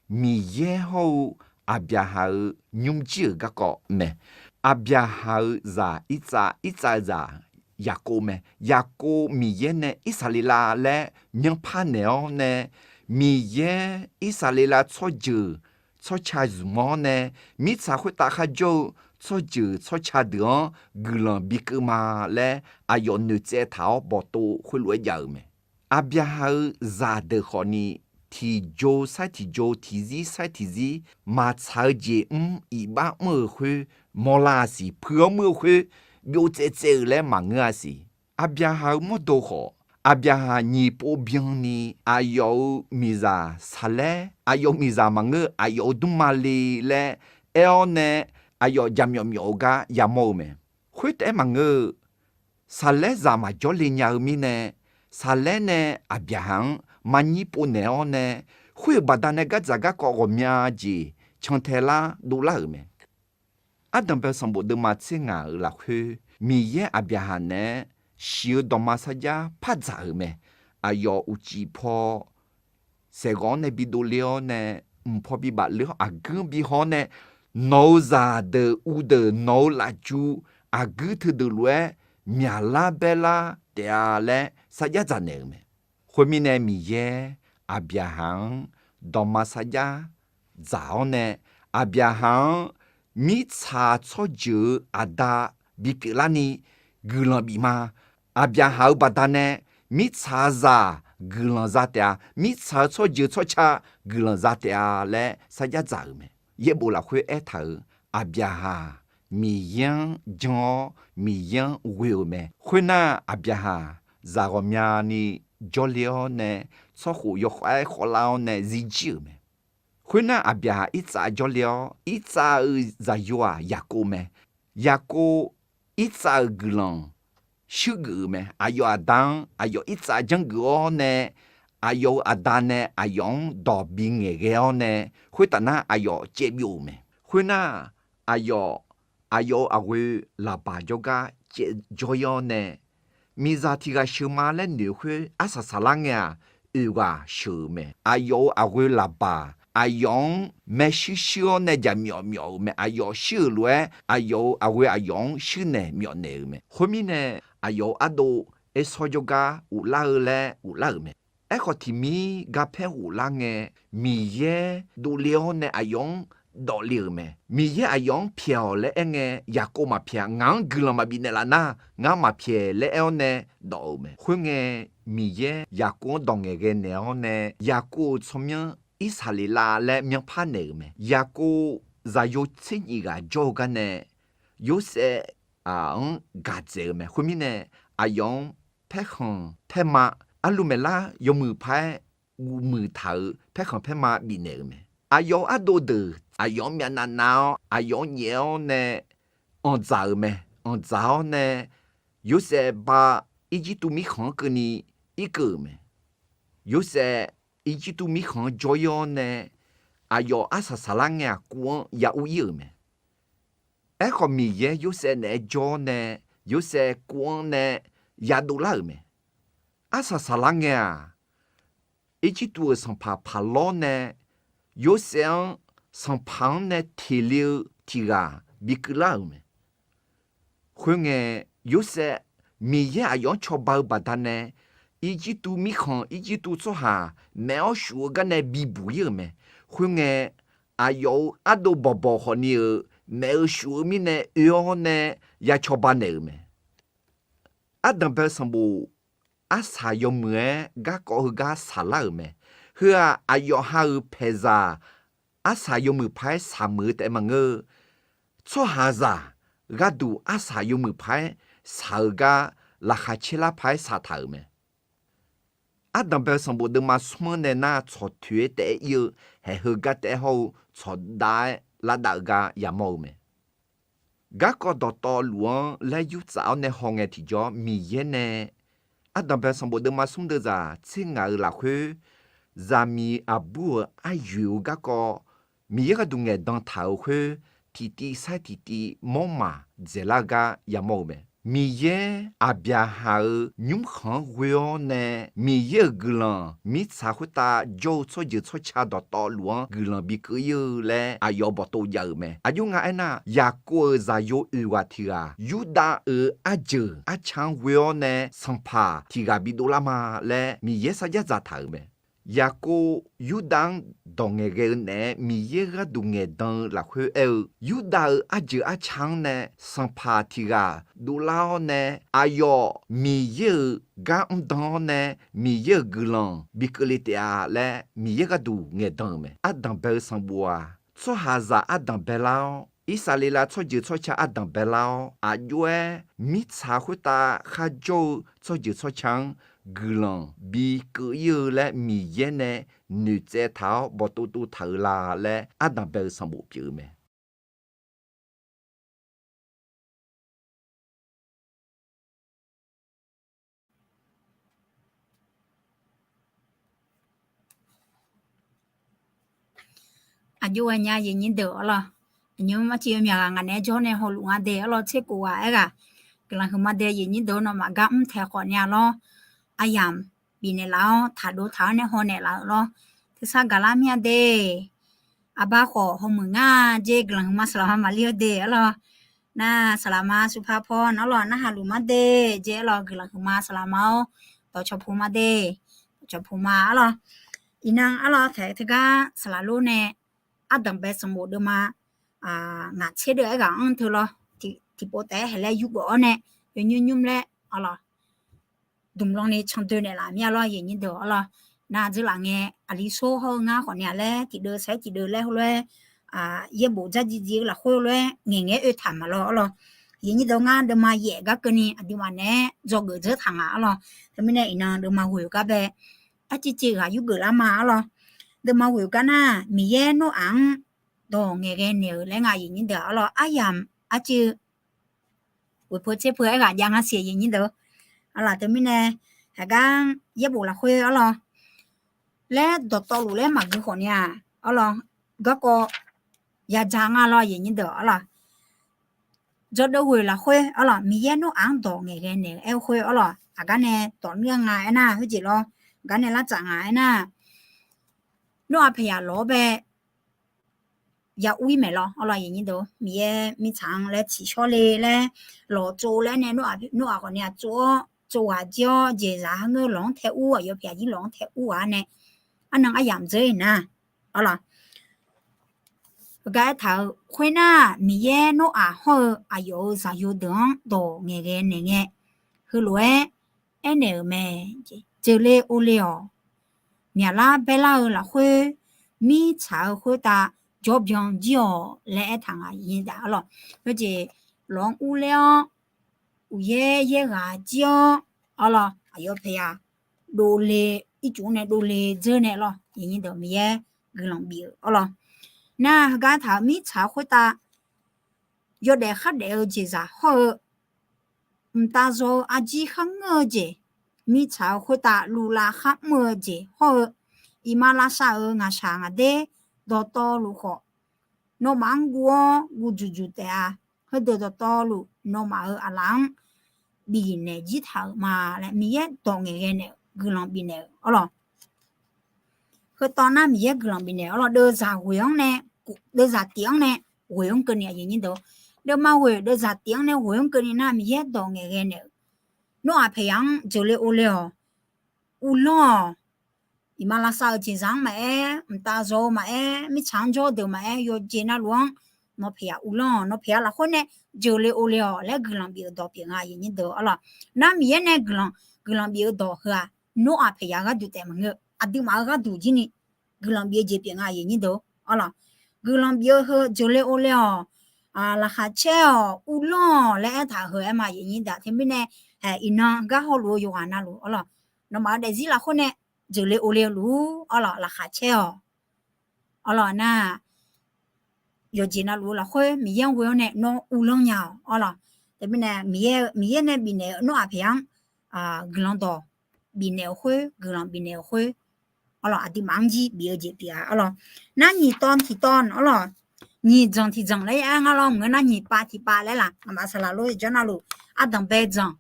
Miqyaer hawr-eu Aqbyaqhaq-euq nymrjir-euq garkawv mae. Aqbyaqhaq-euq zaq Irtsav, Irtsav-eu zaq Yaqkov mae. Yaqkov Miqyaer nae Irsaqleqlav laer myanrpar naeq-awr nae, Miqyaer Irsaqleqlav tsawrjeuq tsawrca zmq-awr nae, mirtsaq khoertav kharjawr-eu tsawrjeuq tsawrca deuq-anr guiqlanq bikeuv ma laer aqyawf noeqtsaev taq-awr bawqtov khoerlof-aer jav-euq mae. Aqbyaqhaq-euq zaqdeuq khawfni, tiqjo sair tiqjo, tiqzir sair tiqzir, maqtsaq-eu jeq mr, iqbax mr-euq khoer mawrlar-a siq, puiq-awr mr-eu khoer byov tsaev tsaev-euq laer maqngeur-a siq. Aqbyaqhaq-euq mawrdo khawf, Aqbyaqhaq nyiq pov byanni aqyawf-euq miqzaq Saqlaer, aqyawf-euq miqzaq maqngeur, aqyawf-euq dmrma le laer aer-awr nae, aqyawf jaqmyawf myawf-eu gar yamawr-eu mae. Khoertaef-aer maqngeur-eu, Saqlaer zaq maqjawr le nya-eu mirnae, Saqlaer nae Aqbyaqhaq-anr marnyir povnaeq-awr nae, khoer-euq baqdanae gardzaq garkawv ghawqmya jeq cantae lar dovlar-euq mae. Ardanqbae sanqbof deuvma tser ngaq-euq lafkhoer, Miqyaer Aqbyaqhaq naeq-aer shiq-eu dawqma sarjax par dzaq-euq mae. Aqyawf uqcif paw saeqghawq-anr nae bidov le-awr nae, mq paw bibaf le-awr aqguir-anr bihaw-awr nae, nawq-euq zaqdeuq uvdeuq nawq-euq lafjuv aqguir teudeuq lof-aer myaqlar baerlar taef-a laer sarjax dzaq naeq-euq mae. Khoermirnae, Miqyaer Aqbyaqhaq-anr dawqma sarjax dzaq-awr nae, Aqbyaqhaq-anr mirtsaq tsawrjeuq-euq aqda bipyeuf larni guiqlanq bif ma. Aqbyaqhaq-euq baqdanae mirtsaq zaq guiqlanq za taef-a, mirtsaq-eu tsawrjeuq tsawrca guiqlanq za taef-a laer sarjax dzaq-euq mae. Yaerbof lafkhoer aertaq-euq, Aqbyaqhaq Miqyaer-anr jan-awr Miqyaer-anr ghoe-euq mae. Khoernar, Aqbyaqhaq zaq ghawqmyani jawrle-awr nae, tsawrkhof yawkhawf-aer khawvlar-awr nae zirjir-euq mae. Khoernar, Aqbyaqhaq Irtsav jawrle-awr, Irtsav-euq zaqyo-aq Yaqkov mae. Yaqkov Irtsav-euq guiqlanq shuirgeuf-euq mae. Aqyawf aqda-anr aqyawf Irtsav janrgeuf-awr nae, aqyawf-euq aqda nae aqyawf-anr dawq bingaeq ghae-awr nae, khoertaf nar aqyawf caev byov-euq mae. Khoernar, aqyawf, aqyawf-euq aqghoe Laqbaq jawrgar caev jawr-ir-awr nae, miqzaq tiq ghaq sheuq ma laer noeq-eu khoer, arsaq saqlar ngae-aq, oeq ghaq sheuq-euq mae. Aqyawf-euq aqghoe Laqbaq aqyawf-anr maershuir shuir-awr nae jaqmyawf myawf-euq mae. Aqyawf shir-euq lof-aer, aqyawf-euq aqghoe aqyawf-anr shuir naeq myawf naeq-euq mae. Khoermirnae, aqyawf-euq ardov Ersawr jawrgar ghoflar-eu laer ghoflar-euq mae. Aerkhawf, tiq mir garpaer ghoflar ngae, Miqyaer dovle-awr nae aqyawf-anr dawfle-euq mae. Miqyaer aqyawf-anr pyaeq-awq laer aerngae, Yaqkov maqpyaeq, ngaq-anr guiqlanq maqbif naeqlaf nar, ngar maqpyaeq laer aer-awr nae dawf-euq mae. Khoerngae, Miqyaer Yaqkov-anr dawq ngaeqghae naeq-awr nae, Yaqkov-euq tsawrmyanr Irsaqleqlav laer myanrpar naeq-euq mae. Yaqkov zaqyo tser nyif ghaq jawr-eu gar nae, Yorsaev-anr gaq dzaeq-eu mae. Khoermirnae, aqyawf-anr paerkhanq paerma, arlu maeqlar yawmuiq paq-aer guvmuiq taq-euq paerkhanq paerma bifnaeq-euq mae. Aqyawf-euq ardov deuq aqyawf-anr myavnav nav-awr, aqyawf-anr nyaef-awr nae anqdzaq-euq mae. Anqdzaq-awr nae, Yorsaev ba Irjirtuv mirkhanq-anr keuvni irkeuv-euq mae. Yorsaev Irjirtuv mirkhanq-anr jawr-ir-awr nae, aqyawf arsaq saqlar ngae-aq, kuv-anr ya ur-ir-euq mae. Aerkhawf, Miqyaer Yorsaev naeq-aer jawr-awr nae, Yorsaev kuv-anr nae yadov lar-euq mae. Arsaq saqlar ngae-aq, Irjirtuv-euq sanqpaq Paqlawr nae Yorsaev-anr sanqpaq-anr nae teq le-eu tiq ghaq bi keuvlar-euq mae. Khoerngae, Yorsaev Miqyaer aqyawf-anr cawba-eu baqdanae, Irjirtuv mirkhanq, Irjirtuv tsawrhaq maef-awr shuf-eu gar nae bibuq-ir-euq mae. Khoerngae, aqyawf-euq ardov bawqbawq khawfni-euq maef-eu shuf-eu mirnae oe-awr nae ya cawba naeq-euq mae. Ardanqbae-eu sanqbof arsaq yawmuiq-aer garkawv heugar saqlar-euq mae. Heu-aq, aqyawf ha-euq paeqzaq arsaq yawmuiq paq-aer saqmuiq-eu taef maqngeur-eu, tsawrhaqzaq gharduq arsaq yawmuiq paq-aer saq-eu gar laqkhaq caer lar paq-aer saqtaq-euq mae. Ardanqbae-eu sanqbof deuvma smr-anr nae nar, tsawq toeq-aer taef-aer ir-eu, haeq heugar taef-aer hawr-eu, tsawq dav-aer lavdav-eu gar yamawr-eu mae. Garkawv dawqtawvluf-anr laer yurtsaf-awr nae hawngae tiqjawr, Miqyaer nae Ardanqbae sanqbof deuvma smr deuvzaq tser ngaq-euq lafkhoer, zaqmiq aqbur-euq aryoeq-eu garkawv, Miqyaer gharduq ngaeqdan taq-euq khoer, tiqtiv sair tiqtiv mawrmaf dzaeqlar-eu gar yamawr-eu mae. Miqyaer Aqbyaqhaq-euq nymrkhanq-anr ghoe-awr nae, Miqyaer-euq guiqlanq mirtsaq khoertav jawr-eu tsawrjeuq tsawrca dawqtawvluf-anr guiqlanq bi keuv-ir-eu laer aqyawf bawqtov jav-euq mae. Aqjox nga aernar, Yaqkov-euq zaqyo oeq ghaq tiq ghaq, Yurdav-euq arjeuq arca-anr ghoe-awr nae sanqpaq tiq ghaq bidov lar ma laer Miqyaer sarjax dzaqtaq-euq mae. Yaqkov Yurdav-anr dawq ngaeqghae-eu naeq-aer Miqyaer gharduq ngaeqdan-eu lafkhoer aer-eu, Yurdav-euq arjeuq arca-anr nae sanqpaq tiq ghaq dovlar-awr nae, aqyawf Miqyaer-euq gar mrdan-awr nae, Miqyaer-euq guiqlanq bi keuvle taef-a laer Miqyaer gharduq ngaeqdan-euq mae. Ardanqbae-eu sanqbof-aq, tsawrhaqzaq ardanq baelar-awr, Irsaqleqlav tsawrjeuq tsawrca ardanq baelar-awr, aqjox-aer mirtsaq khoertav kharjawr-eu tsawrjeuq tsawrca-anr guiqlanq bi keuv-ir-eu laer Miqyaer nae noeqtsaev taq-awr bawqtov tov taq-euq la laer ardanqbae-eu sanqbof pyeuf-eu mae. Aqjox ghae nya aqyuif aqnyir deuq arlawr. Aqnymr arciv yawmyaq ghaq ngaq naeq-aer jawr nae hawluf nga de arlawr, tserkhof ghaq aerghaq. Guiqlanq huiqma de aqyuif aqnyir deuq nawmaf gar mr taeq khawf nya lawr. Aryamq bifnaeq laf-awr taqdov taq-awr nae hawnaeq laf-euq lawr. Tersar gaqlar mir-a de. Aqbar khawf hawmuiq ngar jer guiqlanq huiqma saqlaq ma maqlir-awr de arlawr. Nar saqlaq ma supa paw nawr lawr narhaq luf ma de jer arlawr guiqlanq huiqma saqlaq ma-awr dawqcawq puq ma de. Dawqcawq puq ma arlawr. Iqnan arlawr taef teugar saqlaq lor nae ardanqbae sanqbof deuvma ngaq tser deuv-aer ghaq anr teu lawr. Tiqpov taef-aer haeq laer yurgeuf-awr nae yawnymr nymr laer arlawr dmq lan ni candoe naeqlaf mir-a lawr aqyuif aqnyir deuq arlawr. Nar dzeurlaf ngae aqli sor hawr-eu ngar khawf naeq-a laer tiqdeuv sair tiqdeuv laer heulof-aer yaerbof dzardziv dziv-eu lafkhoer lof-aer ngaeqngae oe taq maqlawr arlawr. Aqyuif aqnyir deuq, ngar deuvma yaef gar keuvni aqduimaf naeq-aer dzawgeuf dzeur taq nga arlawr. Teumirnae iqnan deuvma ghoeq gar bae, arciv civ ghaq yurgeuf lar ma arlawr. Deuvma ghoeq gar nar, Miqyaer Noraq-anr dawq ngaeqghae naeq-euq laer nga, aqyuif aqnyir deuq arlawr. Aryamq arciv ghoeq peu tser peu-aer ghaq jav nga siq, aqyuif aqnyir deuq. Arlawr, teumirnae haqgar yaerbof lafkhoer arlawr, laer dawqtawvluf laer maqgui khawf ni-aq arlawr, garkawv yadzaq nga lawr, aqyuif aqnyir deuq arlawr. Dzawgeuf lafkhoer arlawr, Miqyaer Noraq-anr dawq ngaeqghae naeq-eu aer-eu khoer arlawr, aqgar nae tawq nuir-a nga aernar, khoerjeq lawr, aqgar nae lar tsaf nga aernar, Noraq paeqyaq lawq-awr bae ya ur-ir maeq lawr arlawr, aqyuif aqnyir deuq. Miqyaer mirtsaq-anr laer tsiqshawr le laer lawq tsov laer nae Noraq khawf ni-aq tsov-awr, tsov ghaq jir-awr, jeqzaq harngeur lawq-anr tae ur, aqyawf paeqyaq jir lawq-anr tae ur ghaq nae, arnan aryamq dzeur-ir nar arlawr. Heugar aertaq-euq khoernar, Miqyaer Noraq hawr-eu aqyawf-euq zaqyo deuq-anr dawq ngaeqghae naeq ngae, heulof-aer aernaeq-euq mae. Jeuqle ovle-awq. Myaqlar baerlar-eu lafkhoer, mirtsaq-eu khoertav jawrbyan jir-awq laer aertaq nga, aqyuif aqnyir deuq arlawr. Khoerjeq lawq-anr urler-awr, uqyaer yaer ghaq jir-awr arlawr, aqyawf paeqyaq dovle, ircuf nae dovle dzeur nae lawr, aqyuif aqnyir deuq, Miqyaer guiqlanq bif-euq arlawr. Nar heugar taq-euq mirtsaq-eu khoertav yawdaef khardaef-eu jeqzaq hawr-eu, mqtav zaw-eu arjir kharngeur-eu jeq, mirtsaq-eu khoertav luvlav kharmr-eu jeq hawr-eu, iqmalavshav-euq ngaqshaq ngaqder dawqtawvluf khawf, nawmaf-anr guv-awr guv juq juq taef-a. Heudeuq dawqtawvluf nawmaf-euq aqlaf-anr bifnaeq jir taq-euq ma laer Miqyaer dawq ngaeqghae naeq-euq guiqlanq bifnaeq-euq arlawr. Heutawv nar Miqyaer guiqlanq bifnaeq arlawr, deuvzaq ghoeq-anr nae, deuvzaq tif-anr nae ghoeq-anr keuvni, aqyuif aqnyir deuq. Deuvma ghoeq deuvzaq tif-anr nae ghoeq-anr keuvni nar, Miqyaer dawq ngaeqghae naeq-euq, Noraq paeqyaq-anr jeuqle ovle-awq, uvlanr-awq. Iqmalavshav-euq jeqzaq-anr maqaer, mqtav zaw-eu maqaer, mirtsaq-anr jawr deuq maqaer, yawqjeq navluf-anr nawq paeqyaq uvlanr-awq. Nawq paeqyaq lafkhoer nae jeuqle ovle-awq laer guiqlanq bif-euq dawq pyeuf nga, aqyuif aqnyir deuq arlawr. Nar Miqyaer nae guiqlanq, guiqlanq bif-eu dawq heu-aq, Noraq paeqyaq gharduq taef maqngeur, aqduimaf-euq gharduq jir ni guiqlanq bif-eu jeq pyeuf nga, aqyuif aqnyir deuq arlawr. Guiqlanq bif-eu heu jeuqle ovle-awq, laqkhaq caer-awq, uvlanr-awq laer aertaq-euq heu aer ma, aqyuif aqnyir deuq. Teumirnae iqnan gar hawluf-eu yawqghaq navluf arlawr, nawmaf-euq daefzir lafkhoer nae jeuqle ovle-eu luf arlawr, laqkhaq caer-awq arlawr nar, yawqjeq navluf-eu lafkhoer Miqyaer-anr ghoe-awr nae nawr uvlanr nya-awq arlawr. Teumirnae Miqyaer nae bifnaeq-eu Noraq paeqyaq-anr guiqlanq dawq bifnaeq-euq khoer, guiqlanq bifnaeq-euq khoer arlawr, aqduimaf-anr jir bif-eu jeq pyeuf-a arlawr. Nar nyiq tawv tiq tawv arlawr, nyiq dzanq tiq dzanq laer aer nga lawr, maqngeur nar nyiq pav tiq pav laer laf, ngaqmaf saqlaq lof-aer janr navluf, ardanq bae dzanq,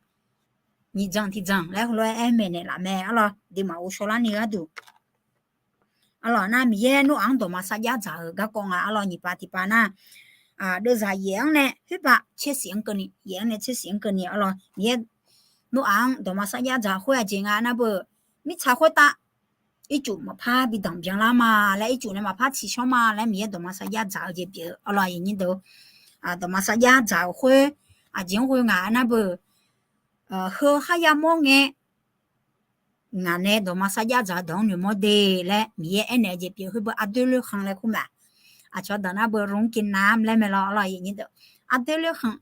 nyiq dzanq tiq dzanq laer heulof-aer aer maeqnaeq laf mae arlawr, aqduimaf ghovshaw larni gharduq. Arlawr nar Miqyaer Noraq-anr dawqma sarjax dzaq-eu garkawv nga arlawr, nyiq pav tiq pav nar, deuvzaq yaef-anr nae khoerpav tser siq-anr keuvni, yaef-anr nae tser siq-anr keuvni arlawr, Miqyaer Noraq-anr dawqma sarjax dzaq khoer aqjeq nga nar beu, mirtsaq khoertav ircuf maqpar bi danqbyan lar ma laer, ircuf nae maqpar tsiqshawr ma laer Miqyaer dawqma sarjax dzaq-eu jeq pyeuf-eu arlawr, aqyuif aqnyir deuq. Dawqma sarjax dzaq-euq khoer aqjeq-anr ghoe ngaq nar beu, heu kharya mawr ngae, ngaq nae dawqma sarjax dzaq-eu dawq-anr noeqmawr de laer Miqyaer aernaeq-eu jeq pyeuf-eu khoer beu, aqdoer loer khanq laer kur mae. Aqcawq dawq nar beu, โรงกินน้ำ laer mae lawr arlawr, aqyuif aqnyir deuq. Aqdoer loer khanq,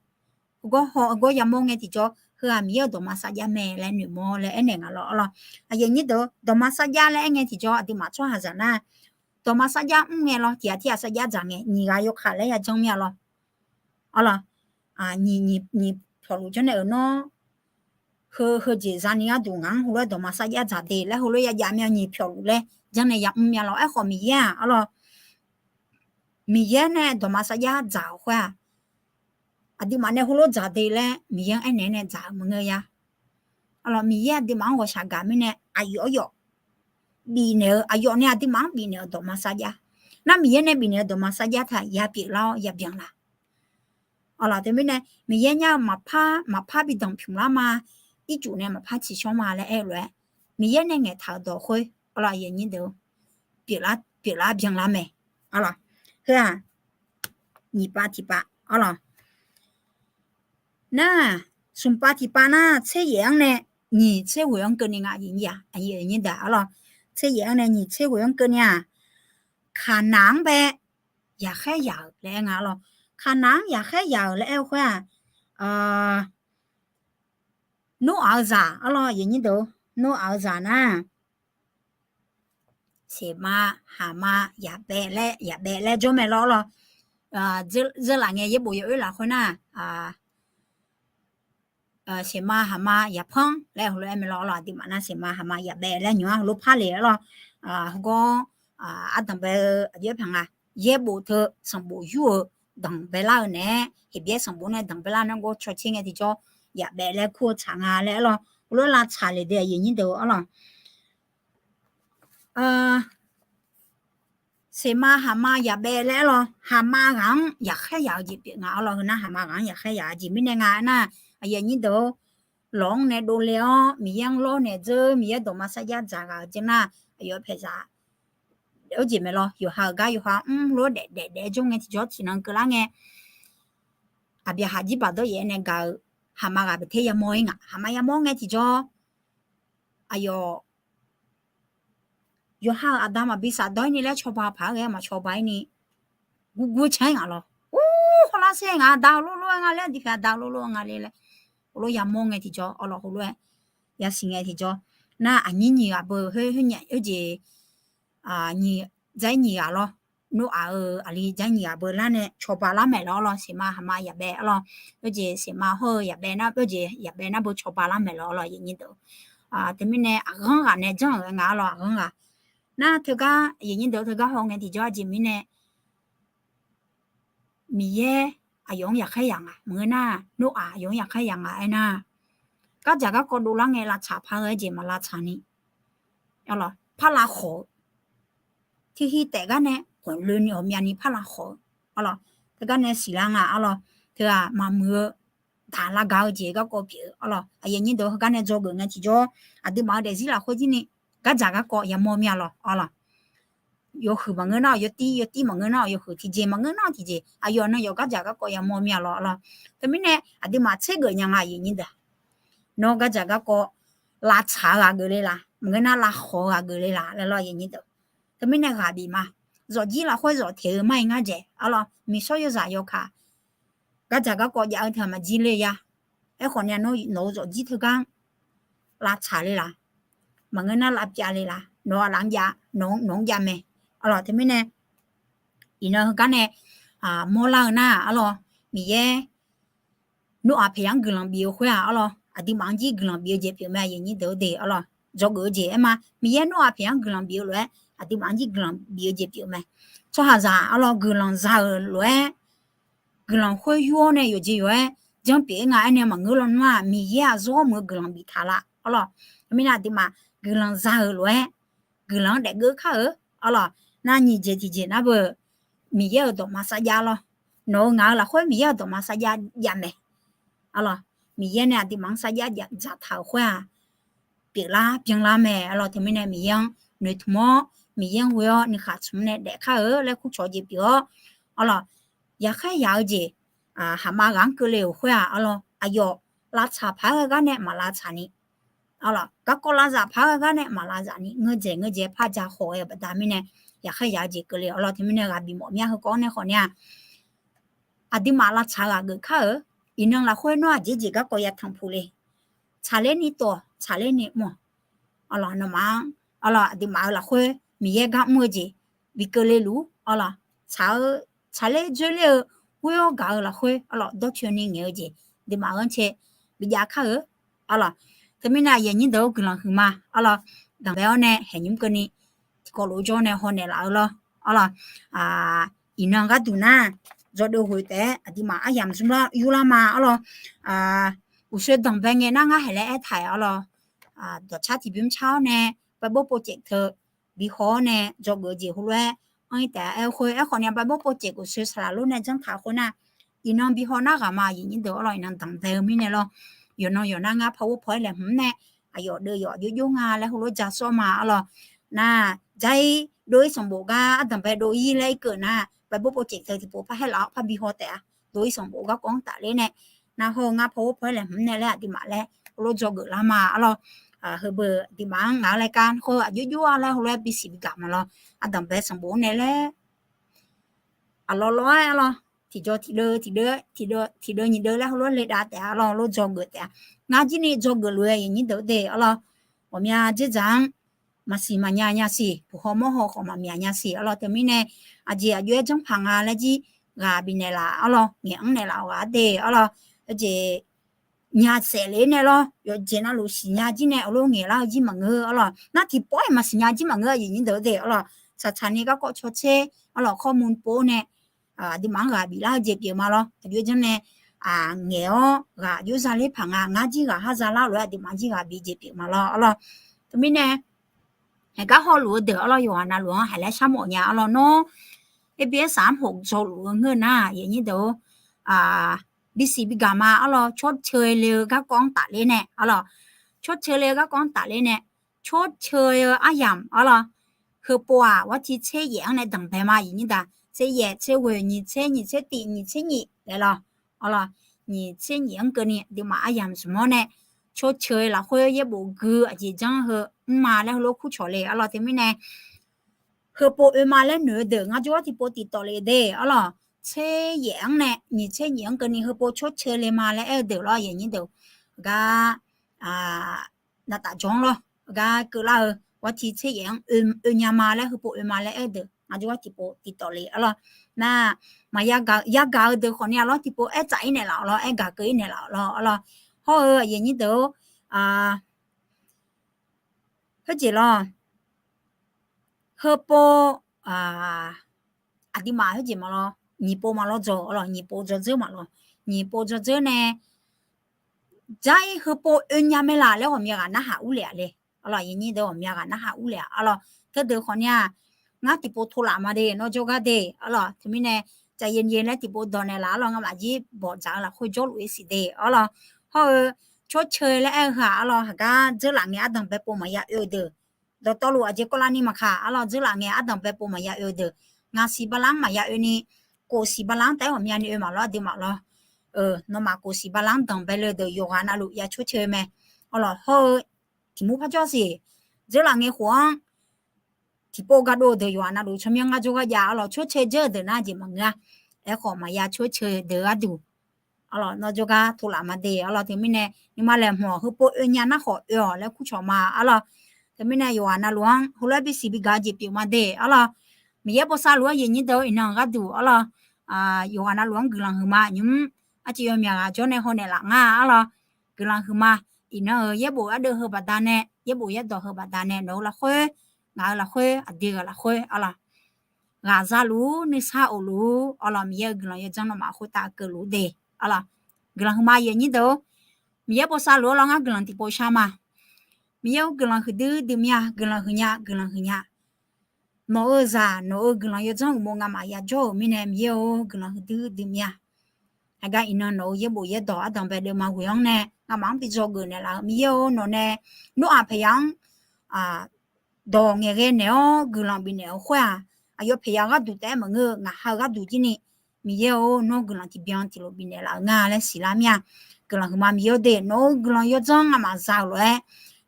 gawr haw gawr yamawr ngae tiqjawr heu-aq Miqyaer-euq dawqma sarjax mae laer noeqmawr laer aernaeq nga lawr arlawr. Aqyuif aqnyir deuq, dawqma sarjax laer aer ngae tiqjawr aqduimaf tsawrhaqzaq nar, dawqma sarjax mr ngae lawr, tiq ghaq tir ghaq sarjax dzaq ngae, nyiq ghaq yawkaq laer ya janr mir-a lawr arlawr. Nyiq pyawqluf janrnaeq-euq nawr, heu heujeq zani gharduq ngaq-anr heulof-aer dawqma sarjax dzaq de laer heulof-aer ya jav mir-a, nyiq pyawqluf laer janrnaeq ya mr mir-a lawr. Aerkhawf Miqyaer-aq arlawr, Miqyaer nae dawqma sarjax dzaq-euq khoer-aq, aqduimaf nae heulof dzaq de laer Miqyaer-anr aernaeq-aer nae dzaq-euq maqngeur-a. Arlawr Miqyaer aqduimaf-anr ghawqshaq gaq mirnae aqyawf aryawf bifnaeq-eu, aqyawf nae aqduimaf-anr bifnaeq-euq dawqma sarjax, nar Miqyaer nae bifnaeq-eu dawqma sarjax taq ya pyeuflar-awr ya byanlar. Arlawr teumirnae Miqyaer nyar-eu maqpar maqpar bi danqpymq lar ma, ircuf nae maqpar tsiqshawr ma laer aer-eu lof-aer, Miqyaer nae ngaeqtaq-euq dawq khoer arlawr, aqyuif aqnyir deuq, pyeuflar byanlar mae. Arlawr heu-aq nyiq pav tiq pav arlawr. Nar, smq pav tiq pav nar tser yaef-anr nae nyiq tser ghoeq-anr keuvni nga, aqyuif aqnyir deuq arlawr. Tser yaef-anr nae nyiq tser ghoeq-anr keuvni-aq, Kaqnaq-anr bae yaqkhaer yaq-euq laer aer nga arlawr. Kaqnaq-anr yaqkhaer yaq-euq laer aer-eu khoer-aq, Noraq-eu zaq arlawr, aqyuif aqnyir deuq, Noraq-eu zaq nar, seqma haqma yaqbaev laer, yaqbaev laer jawr mae lawr arlawr. Zeurlaf ngae yaerbof yaoer lafkhoer nar, seqma haqma yaqpanr laer heulof-aer mae lawr arlawr. Aqduimaf nar seqma haqma yaqbaev laer nymq-ar heulof par le arlawr. Heugar ardanq bae-eu aqjox-aer paq nga, yaerbof teu sanqbof yur-eu danqbae lar-eu naeq-aer, heqbyaer sanqbof nae danqbae lar nar gawr caw tser ngae tiqjawr yaqbaev laer kur-eu tsaq nga laer arlawr. Heulof-aer lavtsaq le de aqyuif aqnyir deuq arlawr. Seqma haqma yaqbaev laer arlawr, haqma ghaq-anr yaqkhaer yaq-eu jeq pyeuf nga arlawr. Heu nar haqma ghaq-anr yaqkhaer yaq-eu jeq mirnae nga aernar, aqyuif aqnyir deuq-or, lawq-anr nae dovle-awr Miqyaer-anr lawr naeq dzeur, Miqyaer dawqma sarjax dzaq ghaq-eu jeq nar, aqyawf paeqzaq-eu jeq mae lawr. Yawqha-euq gar yawqha mr lof-aer daef daef daef-aer jawr ngae tiqjawr tiqnan keuvlar ngae, aqbyaqhaq jirbaq dawryaef-aer nae gaq-eu haqma ghaq baqter yamawr-ir nga. Haqma yamawr ngae tiqjawr, aqyawf yawqha-euq aqda maqbi safdawr-ir ni laer cawba paq-aer ghae-aer maqcawba-ir ni gurgur can-ir ngaq lawr. Ur, hawlar saer ngaq aqda lorlof-aer nga laer, aqdui pyaeq aqda lorlof-aer nga le laer, heulof yamawr ngae tiqjawr arlawr, heulof-aer yasiq ngae tiqjawr nar, aqnyir nyiq ghaq beu khoer khoer nyaef oerjeq, nyiq, dzar-ir nyiq ghaq lawr. Noraq-euq aqli dzar-ir nyiq ghaq beu lar nae cawba lar maeq lawr arlawr. Seqma haqma yaqbaev arlawr, oerjeq seqma hawr-eu yaqbaev nar, oerjeq yaqbaev nar beu cawba lar maeq lawr arlawr, aqyuif aqnyir deuq. Teumirnae aqghanr ghaq nae janr-euq aer nga arlawr, aqghanr ghaq. Nar teugar aqyuif aqnyir deuq teugar haw ngae tiqjawr aqjeq mirnae Miqyaer aqyawf-anr yaqkhaer yaq nga maqngeur nar, Noraq aqyawf-anr yaqkhaer yaq nga aernar, gardzaq garkawv dovlar ngae lavtsaq paq-aer jeq maq lavtsaq ni, par lavkhawq-eu, tiqhir taef gar nae khanqloeni ghawqmyani par lavkhawq-eu arlawr. Teugar nae siqlar nga arlawr. Teughaq maqmuiq-eu daq lavgaq-eu jeq garkawv pyeuf-eu arlawr. Aqyuif aqnyir deuq heugar nae dzawgeuf ngae tiqjawr, aqduimaf-eu daefzir lafkhoer jir ni gardzaq garkawv yamawr mir-a lawr arlawr. Yawhuiq maqngeur nar yawtir, yawtir maqngeur nar yawhuiq, tiqjeq maqngeur nar tiqjeq, aqyawf nan yawf gardzaq garkawv yamawr mir-a lawr arlawr. Teumirnae aqduimaf tsergeuf nya nga aqyuif aqnyir deuq. Nawr gardzaq garkawv lavtsaq-eu ghaq geufle laf, maqngeur nar lavkhawq-eu ghaq geufle laf laer lawr aqyuif aqnyir deuq. Teumirnae ghaq bif ma. Zawqjir lafkhoer zawq teq-eu mar-ir ngar dzaeq arlawr, miqshawr yawzaq yawkaq gardzaq garkawv jav-eu teughaq maqjir le ya. Aerkhawf ni nawr nawq-eu zawqjir teugar lavtsaq le laf, maqngeur nar lavpyav le laf, nawq-eu laf-anr jav, nawq-anr jav mae arlawr. Teumirnae iqnan heugar nae mawrlar-eu nar arlawr, Miqyaer Noraq paeq-anr guiqlanq bif-eu khoer-aq arlawr, aqduimaf-anr jir guiqlanq bif-eu jeq pyeuf mae aqyuif aqnyir deuq-eu de arlawr. Dzawgeuf-eu jeq aer ma, Miqyaer Noraq paeq-anr guiqlanq bif-eu lof-aer aqduimaf-anr jir guiqlanq bif-eu jeq pyeuf mae. Tsawrhaqzaq arlawr guiqlanq za-euq lof-aer guiqlanq khoer yur-awr nae yawqjeq yawq-aer janrpyeuf-aer nga aernae maqngeur lawnmr-aq, Miqyaer-aq zawr muiq-eu guiqlanq biftaq laf arlawr. Teumirnae aqduimaf guiqlanq za-euq lof-aer guiqlanq-anr daefgeur kar-eu arlawr. Nar nyiq jeq tiqjeq nar beu, Miqyaer-euq dawqma sarjax lawr. Nawq-eu ngaq-eu lafkhoer Miqyaer-euq dawqma sarjax jav mae arlawr. Miqyaer nae aqduimaf-anr sarjax dzaqtaq-euq khoer-aq, pyeuflar byanlar mae arlawr. Teumirnae Miqyaer-anr noeqtmq-awr, Miqyaer-anr ghoe-awr nuikhaq tsmq nae daef kar-eu laer kurcawq jeq pyeuf-awr arlawr, yaqkhaer yaq-eu jeq, haqma ghaq-anr keuvle-euq khoer-aq arlawr, aqyawf lavtsaq paq-aer ghae gar nae maq lavtsaq ni arlawr, garkawv lavzaf paq-aer ghae gar nae maq lavzaf ni, ngeur dzaeq ngeur dzaeq par ja khawf ghae-eu baqda mirnae yaqkhaer yaq-eu jeq keuvle arlawr. Teumirnae ghaq bifmawf mya heukawv-anr nae khawf ni-aq, aqduimaf lavtsaq ghaq geuf kar-euq, iqnan lafkhoer nawr aqjeq jeq garkawv yatanq puq le. Tsaqler ni tov-awq, tsaqler ni mr-awq arlawr. Nawmaf-anr arlawr, aqduimaf-euq lafkhoer Miqyaer gar mr-eu jeq bi keuvle luf arlawr, tsaq-eu, tsaqler dzoerler-eu ghoer-awr gaq-eu lafkhoer arlawr, dawrcoeni ngaeq-eu jeq aqduimaf-euq ghanrcae bi jav kar-eu arlawr. Teumirnae aqyuif aqnyir deuq-or, guiqlanq huiqma arlawr, danqbae-awr nae haeqnymr keuvni tiqkawv lof-aer jawr nae hawnaeq laf-eu lawr arlawr. Iqnan gharduq nar, dzawgeuf ghoeq taef-aer aqduimaf aryamq zmrlar yurlar ma arlawr. Uqshoe danqbae ngae nar ngar haeq laer aertaq-euq arlawr. Dawqcar tiqbymr car-awr nae, baebor povcaev teu bi haw-awr nae dzawgeuf-eu jeq heulof-aer anr-ir taef-a. Aer-eu khoer aerkhawf ni-a, baebor povcaev uqshoe saqlaq lof nae janrtaq khoer nar, iqnan bi haw nar ghaq ma aqyuif aqnyir deuq arlawr. Iqnan danqbae-eu mirnae lawr, yawqnan yawqnar ngar par ghovpaw-aer laeqhmq nae aqyawf deuv yawf jov jov nga laer heulof-aer ja sawr ma arlawr. Nar, jar-ir dov-ir sanqbof gar ardanqbae dov-ir laer irkeuv nar, baebor povcaev teu tiqpov par haer laf-awr par bi haw taef-a. Dov-ir sanqbof garkawv-anr tafler nae, nar hawr-eu ngar par ghovpaw-aer laeqhmq nae laer aqduimaf laer heulof dzawgeuf lar ma arlawr. Heubeuf aqduimaf-anr ngaq-eu laer kar khoer aqjox jox-a laer heulof-aer bisiq bigaq ma lawr. Ardanqbae sanqbof-anr nae laer aqlawq lawq-aer arlawr. tiqjaw tiqdeuv tiqdeuv tiqdeuv tiqdeuv nyiq deuv laer heulof-aer le dav taef-a arlawr, heulof dzawgeuf taef-a. Ngar jir ni dzawgeuf lof-aer aqyuif nyir deuq-eu de arlawr, ghawqmya dzerdzaq-anr maqsiq maqnya nya siq, puq haw mawr haw khawf maqmyaq nya siq arlawr. Teumirnae aqjeq aqjox-aer janrpaq nga laer jir ghaq bifnaeq laf arlawr, ngaeq-anr naeqlaf-awq ghaq-a de arlawr. Aqjeq nya saef le-aer nae lawr, yawqjeq navluf siqnya jir nae heulof ngaeqlar-eu jir maqngeur arlawr. Nar tiqpawf-aer maqsiqnya jir maqngeur aqyuif nyir deuq-eu de arlawr. Tsaqtsaq ni garkawv caw tser arlawr, khawr mu pov nae aqduimaf-anr ghaq biflar-eu jeq pyeuf ma lawr. Aqjox-aer janr nae ngaeq-awr ghaq aqjox zaler paq nga, ngar jir ghaq har zalar lof-aer aqduimaf jir ghaq bif jeq pyeuf ma lawr arlawr. Teumirnae, haeqgar hawluf-eu deuq arlawr, yawqghaq navluf-anr haiq laer sharmawf nya arlawr. Nawr, ABS-anr hof dzawluf-eu ngeur nar aqyuif nyir deuq-or, bisiq bigaq ma arlawr, ชดเชย le-eu garkawv-anr tafler nae arlawr, ชดเชย le-eu garkawv-anr tafler nae, ชดเชย eu aryamq arlawr, heupov-aq waqti tser yaef-anr nae danqbae ma aqyuif nyir deuq. Tser yaef, tser ghoeq, nyiq tser, nyiq tser tiq, nyiq tser nyiq laer lawr arlawr, nyiq tser nyiq-anr keuvni aqduimaf aryamq zmq-awr nae ชดเชย lafkhoer yaerbof gui aqjeq janr heu mr ma laer heulof kurcawq le arlawr. Teumirnae, heupov oe ma laer noeq-eu deuq ngar jawrgar tiqpov tiqtawf le de arlawr. Tser yaef-anr nae nyiq tser nyiq-anr keuvni heupov ชดเชย le ma laer aer-eu deuq lawr aqyuif nyir deuq, gar navtaf jawr-anr lawr, gar keuvlar-eu, waqti tser yaef-anr oe nya ma laer heupov oe ma laer aer-eu deuq ngar jawrgar tiqpov tiqtawf le arlawr. Nar, maqya gaq-eu deuq khawfni arlawr tiqpov aer tsaf-ir naeqlaf-awq lawr, aer gaq keuv-ir naeqlaf-awq lawr arlawr. Hawr-eu aqyuif nyir deuq-or, khoerjeq lawr, heupov, aqduimaf khoerjeq ma lawr, nyiq pov ma lawr dzaw arlawr, nyiq pov dzaw dzeur ma lawr, nyiq pov dzaw dzeur nae, jar-ir heupov oe nya mae laf laer ghawqmya ghaq narhaq urle-aq le arlawr. Aqyuif nyir deuq ghawqmya ghaq narhaq urle-aq arlawr. Teudeuq khawfni-aq, ngar tiqpov tov laf ma de nawr jawrgar de arlawr. Teumirnae, ใจเย็นๆ laer tiqpov dawq naeqlaf arlawr, ngamaf jir bawq dzaq-eu lafkhoer jawrluf-ir siq de arlawr. Hawr-eu ชดเชย laer aer-eu ghaq arlawr, haqgar dzeurlaf ngae ardanqbae pov maqya oe-eu deuq, dawqtawvluf aqjeq kawvlav ni maqkaq arlawr, dzeurlaf ngae ardanqbae pov maqya oe-eu deuq, ngaq siq bala-anr maqya oeni, kof siq bala-anr taef-aer ghawqmyani oe ma lawr aqduimaf lawr. Nawmaf kof siq bala-anr danqbae le-eu deuq yawqghaq navluf ya ชดเชย mae arlawr. Hawr-eu tiq mur par jawr siq, dzeurlaf ngae khof-anr tiqpov gardov-eu deuq yawqghaq navluf tsawrmyanr ngar jawrgar jav arlawr, ชดเชย dzeur-eu deuq nar jeq maqngeur-a. Aerkhawf maqya ชดเชย deuq-eu gharduq arlawr, nawr jawrgar tov laf ma de arlawr. Teumirnae nuima laeqhmq-awq, heupov oe nya nar khawf oe-awq laer kurcawq ma arlawr. Teumirnae yawqghaq navluf-anr heulof-aer bisiq bigaq-eu jeq pyeuf ma de arlawr. Miqyaer bosav luf-anr aqyuif nyir deuq-or, iqnan-euq gharduq arlawr, yawqghaq navluf-anr guiqlanq huiqma nymr, arciv yawmyaq ghaq jawr nae haw naeqlaf nga arlawr. Guiqlanq huiqma, iqnan-euq yaerbof ardeuv heu baqdanae, yaerbof yaerdawq heu baqdanae nawq-eu lafkhoer, ngaq-eu lafkhoer, aqdui-euq lafkhoer arlawr, ghaq zaluf-ur, nuisar of luf-ur arlawr, Miqyaer-euq guiqlanq yawdzanr nawmaf khoertav keuvluf-ur de arlawr. Guiqlanq huiqma aqyuif nyir deuq-or, Miqyaer bosav luf arlawr ngar guiqlanq tiqpov shar ma. Miqyaer-or, guiqlanq huiqdui dui mir-a, guiqlanq huiqnya, guiqlanq huiqnya. Nawq-eu zaq, nawq-eu guiqlanq yawdzanr uqmov ngamaf yajawr-euq mirnae, Miqyaer-or, guiqlanq huiqdui dui mir-a. Haqgar iqnan nawq-eu yaerbof yaerdawq ardanqbae deuvma ghoeq-anr nae ngamaf-anr bi dzawgeuf naeqlaf-eu Miqyaer-or, nawq nae Noraq paeqya-anr dawq ngaeqghae naeq-awr guiqlanq bifnaeq-euq khoer-aq, aqyawf paeqya-eu gharduq taef-aer maqngeur-eu, ngaq ha-eu gharduq jir ni, Miqyaer-or, nawr guiqlanq tiqbyan tiqlof bifnaeq laf-eu nga laer siqlar mir-a. Guiqlanq huiqma Miqyaer-or de, nawq-eu guiqlanq yawdzanr ngamaf za-euq lof-aer,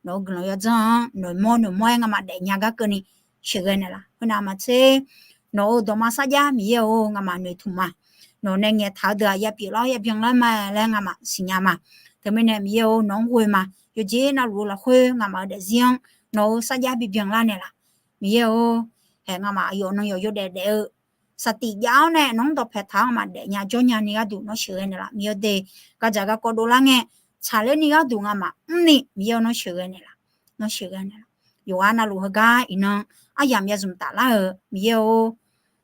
nawq-eu guiqlanq yawdzanr-anr noeqmawr noeqmawr-aer ngamaf daefnya gar keuvni sheuqghae naeqlaf. Khoernav maqtser, nawq-euq dawqma sarjax Miqyaer-or, ngamaf noeqtmq ma. Nawq nae ngaeqtaq-eu deuq-aq yapyeuf lar-awr yabyan lar ma laer ngamaf siqnya ma. Teumirnae Miqyaer-or, nawq-anr ghoe ma. Yawqjeq navluf-eu lafkhoer ngamaf-eu daefzir-anr nawq-euq sarjax bibyan lar naeqlaf. Miqyaer-or, haeq ngamaf aqyawf nan yawq yawdaef daef-eu saqtif jav-awr nae nawq-anr dawqpae taq-awr ngamaf daefnya jawrnya ni gharduq nawr sheuqghae naeqlaf. Miqyaer-or de, gaqdzaq garkawv dovlar ngae tsaqler ni gharduq ngamaf mrni Miqyaer-or nawr sheuqghae naeqlaf. Nawr sheuqghae naeqlaf. Yawqghaq navluf heugar iqnan aryamq ya zmq taflar-euq Miqyaer-or,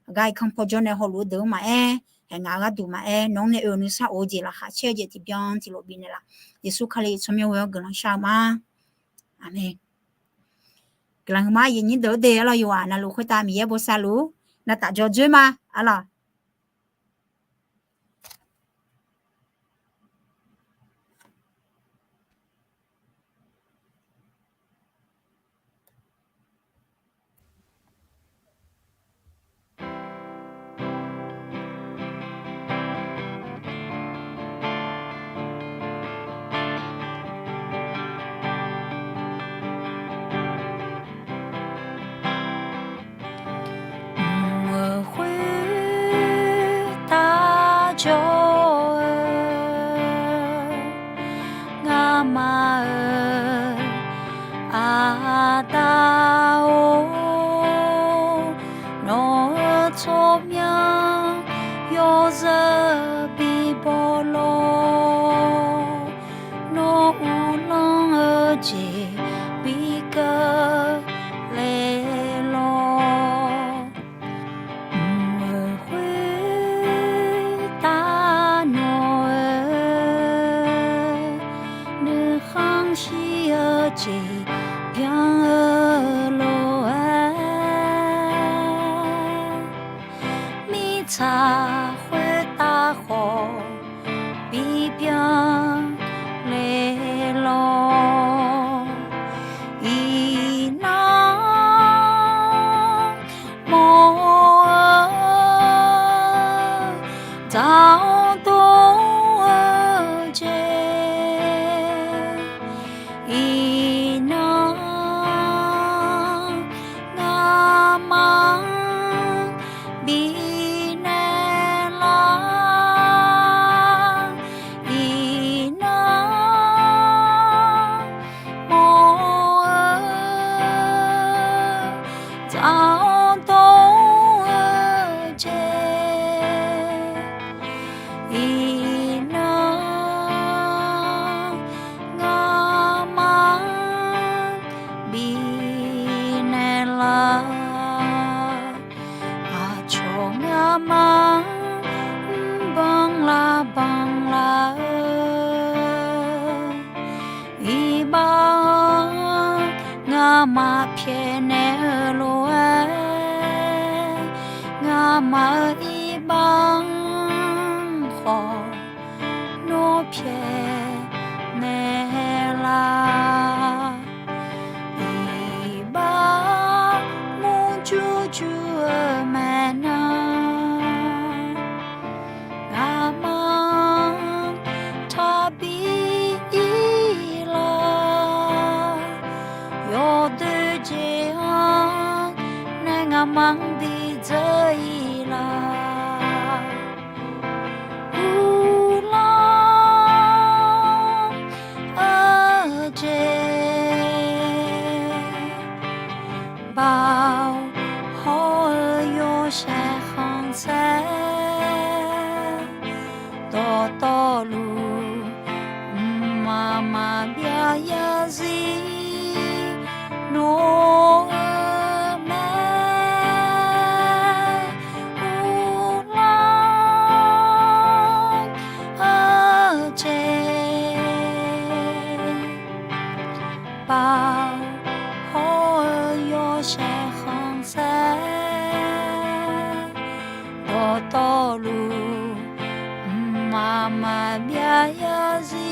heugar irkanr paw jawr nae hawluf-eu deuq-anr maqaer, haeq ngaq-eu gharduq maqaer, nawq-anr nae oe-eu nuisar of-eu jeq laqkhaq caer-eu jeq tiqbyan tiqlof bifnaeq laf. Yeqsur Kali tsawrmyanr ghoe-awr guiqlanq shar-eu ma. Aqmeq. Guiqlanq huiqma aqyuif nyir deuq-or de arlawr, yawqghaq navluf khoertav Miqyaer bosav luf-ur, navtaf jawr dzoer ma arlawr. jeq byan-eu lof-aer, mirtsaq khoertav khawf bibyan le lawq. Iqnan mawr-eu dzaq-awr dov-eu jeq, iqnan ngamaf-anr bifnaeq lar. Iqnan mawr-eu dzaq-awr dov-eu jeq, iqnan ngamaf-anr bifnaeq lar. Aqcawq ngamaf-anr banqlar banqlar-eu, iqbax-anr ngamaf pyaeqnaeq-eu lof-aer, ngamaf-euq iqbax-anr khawf nawr pyaeqnaeq lar. Iqbax murjur jur-eu maeqnan, ngamaf-anr taqbi ir lar. Yawdoer jeq-anr nae ngamaf-anr bidzeur ir lar. Uvlanr-eu jeq, baoq hawr-eu yawshaef khanqsaer, dawqtawvluf mqmaq maqbyav yarzir nawr-eu mae. Uvlanr-eu jeq, baoq hawr-eu yawshaef khanqsaer, dawqtawvluf mqmaq maqbyav yarzir